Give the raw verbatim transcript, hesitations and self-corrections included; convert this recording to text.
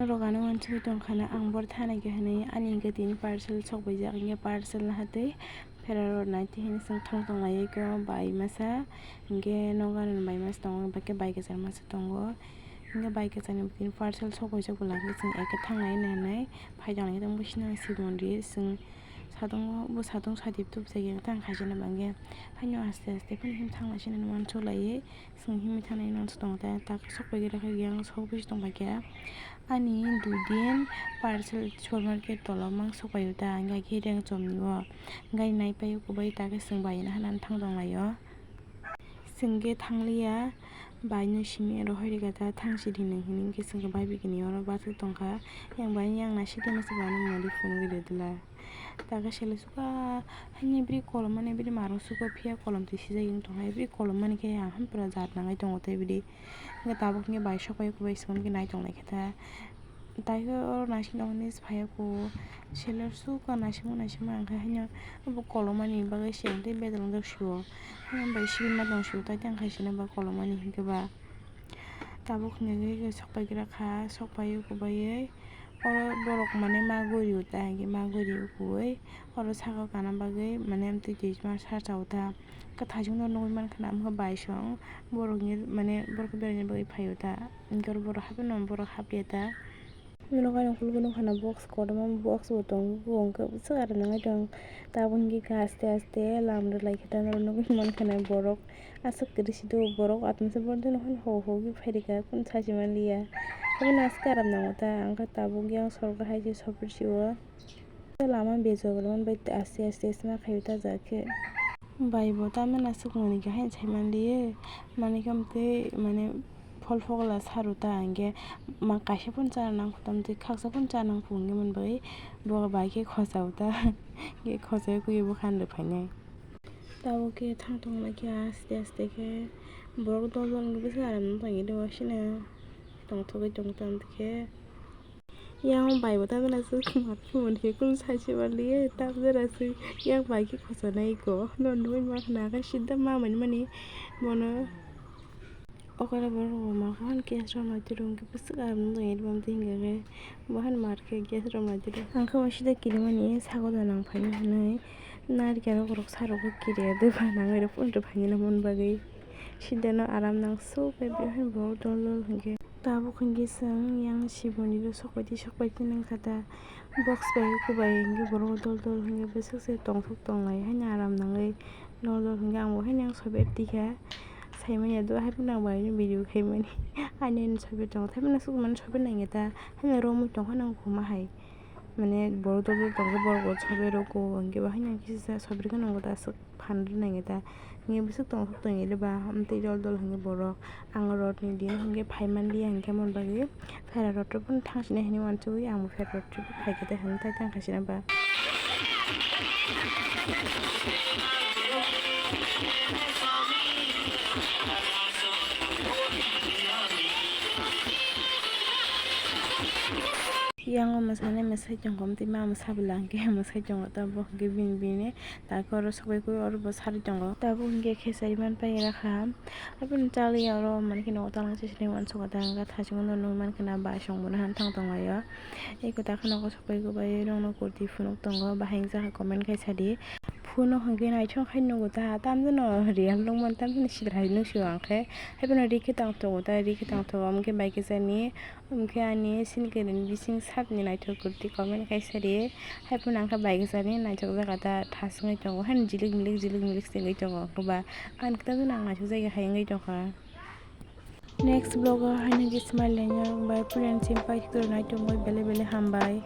Borok ano uansugwi tongkha na, ang bor thana khe hwnwi ani hinkhe tini parcel sokbaijak, hinkhe parcel no hatwi phera rw nai twi hwnwi chwng thang tong lai khe bai masa, hinkhe nogo ani bai masa tongo, hinkhe bai kwchar masa tongo, hinkhe bai kwchar ni tini parcel sokbaijak bo lai khe chwng eke thang lai hwnwi phai tong lai khe tong bisino Shib mondir chwng satung o bo satung sadi tubujak ya tang khaijana bangkhe haino aste aste phano him thang lai sini uansuk lai. Chwng himwi thanai no tong ta, tak sok pai gira khe yang sok bisi tong pai khe. Ani dui din parcel supermarket tola mang sok pai ta, hingkhe khe reng chom ni o. Gari nai pai o kubai ta khe chwng bai na hana thang tong lai o. Chwng khe thang liya, bai no simi aro hoi rega ta thang si di nang hini hingkhe chwng khe bai bikini oro bathwk tong kha. Yang bai yang na si tongma se bai no modi phone gwi rwdwla. Taka sele suka, haini bri kolom mani bri marung suka phiya kolom twi sijak wng tongkha. Bri kolom mani khe ang hampra jat nangwi tongo tei bri. Hwnkhe tabuk hwnkhe bai sok bai kubai songwi nai tong lai khe ta. Tai khe oro naising tongmani phaiya kho. Sele suka naisingma naisingma hwnkhe haino bo kolom mani bagwi se tei bedal wng jak sio. Haino bai sibima tong sio tai tang khai sino ba kolom mani hinkhe ba. Tabuk hwnkhe khe sok pai gra kha, sok pai kubaiwi. Oro borok mane ma guri o ta, hingke ma guri o kuwi. Oro saka o kana bagwi mane amtwi twi ma sar cha o ta. Kwthajwk no nugwi mankha na, amokhe bai song borok ni mane borok beraina bagwi phai o ta. Hingke oro borok hapheno borok hapya ta. Nogo ani ukulukgo nukha na box kotorma, box bo tongo, bo hwnkhe bwswk aro nangwi tong. Tabuk hingke khe aste aste lam rwlai khe ta norok nugwi mankha na borok. Aswk kwrwi si do borok, atmasa borok deno hwn ho ho khe phai rwkha, kunu sachi manliya. Obo naske aram nango ta, ang khe tabuk yang sorgo hai se sopir si o. Lama bejok rwmani bai aste aste se ma khaio ta ja khe. Bai bo tamo naisuk mani khe haino sai manliya, mani khe amtwi mane phol phogla saro ta, hinkhe ma kaisa phano chana nang phuto amtwi khaksa phano chana nang phu hinkhe mani bagwi bo bai khe khochao ta, hinkhe khochai khe bo khan rw phainai. Tabuk khe thang tong lai khe aste aste khe borok dol dol wngwi bwswk aram tongwi rw sini tongthogwi tong tong khe yang bai bo tamjana se smartphone khe kunu sai se manliya tamjana se yang bai khe khochonai ko no nugwi mankha na khe sida ma mani mani bono. Okora borok rok ma hwn gas rok nai twi rw hwnkhe bwswk ang nw tong bwmtwi hinkhe bo hwn mar khe gas rok nai twi rw. Ang khe bo sida kirimani sago da nang phaini hwnwi narikhe rok rok sa rok kiri ya dwpha nangwi rw phunukgwi phaini na mon bagwi sida no aram nang suk bai bo hwn bo dol dol hinkhe. Tabuk hinkhe chwng yang siboni rw sokbaidi sokbaidi nangkha da box bai kubai hinkhe borok dol dol hinkhe bwswk se tongthok tonglai haino aram nangwi. Nokjak hwnkhe ang bo haino yang sober tikha saimanya do, haiphano ang bai video khaimani. Ani ani sober tongo, taiphano aswk mani sober nangya ta, haino romwi tongkha nang khuma hai. Mane borok dol dol tongkhe borok bo sober rwkho, hinkhe bo haino kisa sober khe nangkha ta, aswk phan rw nangya ta. Hinkhe bwswk tongthok tongya le ba, amtwi dol dol hinkhe borok. Ang rotni din hinkhe phai manliya hinkhe mon bagwi phera rot rok phano thang sini hinwi uansugwi ang bo phera rot rok phai khe tei hinwi tai tang kha sini ba. Yang o mwsani mwsai tongkha, tei ma mwsa bwla hinkhe mwsai tongo, tabuk hinkhe bini bini. Takhe oro sokbai khe oro bo sarwi tongo. Tabuk hinkhe khesari man pai rakha. Aboni chaliya oro mankhe nogo talangsa sini uansukha ta, hwnkhe thachingno nukmankha na bai songbono han thang tonglaio. Eko takhe nogo sokbai khe bai rokno kurti phunuk tongo, bahai wngjakha comment khai sadi. Phuno hinkhe naithok khai nugo ta, tamjano real nukmani, tamjano sidra hai nuksio ang khe. Haiphano rikhe tangthogo ta, rikhe tangthogo, amokhe bai khe sani. Hwnkhe ani sini kwrwini bising sakni naithok kwrwtwi comment kaisa di. Haiphano ang khe bai kwchani naithok jaga ta thaswngwi tongo, haino jilik milik jilik milik se wngwi tongo. Hwnkhe ba ani kwtal nang naithok jagwi hai wngwi tongkha. Next vlog o haino khe smile laina bai friend sim pai kwrwngwi tongwi belai belai hambai.